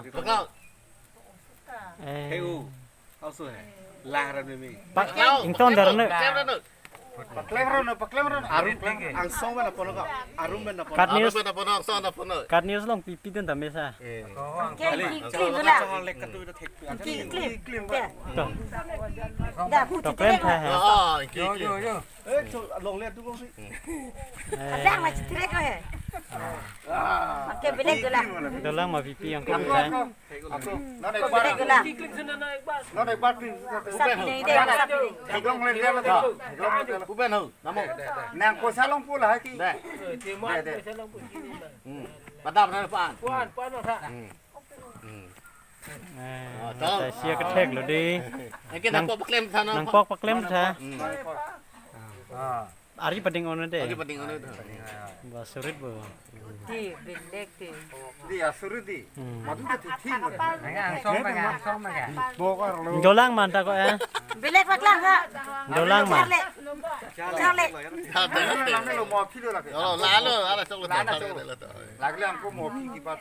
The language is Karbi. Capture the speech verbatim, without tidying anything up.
Paklang. Eh. Hei u. Hausu hai. Lang ran meme. Pak, ington dar ne. Klem ran nu. Paklem ran nu, paklem ran nu. Arum, angsong pen apon ko. Arum pen apon. Kat news. Arum pen apon, angsong pen apon. Kat news along pipi dun ta mesa. Eh. Kali. Kali, kali, kali. Kali, kali. To. Da, to klem tha hai. Oh, oh, kali, kali. Yo, yo, yo. Eh, chol, long le tu kong si. Eh. Lang ma chitire ko he. Ah. Oke, belek dolang. Dolang ma pipi yang ko hai. Ako, non ek bar. Belek dolang. Non ek bar pi. Sab pinai de, sab pinai. Ek long le dia la tha. Ek long le dia la. Kuben ho, namo. Nang ko salong pula ki. Deh. Deh, deh. Hmm. Padam na pan. Pan, pan na tha. Hmm. Hmm. Eh, oh, ta sia kethek lo dei. Nang, nangpok paklem tha, nangpok paklem tha. Hmm. Ah. Ari pading on dei. Ari pading on dei. Ba surit bo. Di, belek di. Di, asurit di. Hmm. Madu de thi thi. Angsong ma, angsong ma. Dolang man ta ko eh. Belek paklang ha. Dolang man. Charle. Charle. Charle lo mo thi lo lake. Oh, lalo, ala chok lo. Lalo chok lo. Lagle angko mo thi kipat.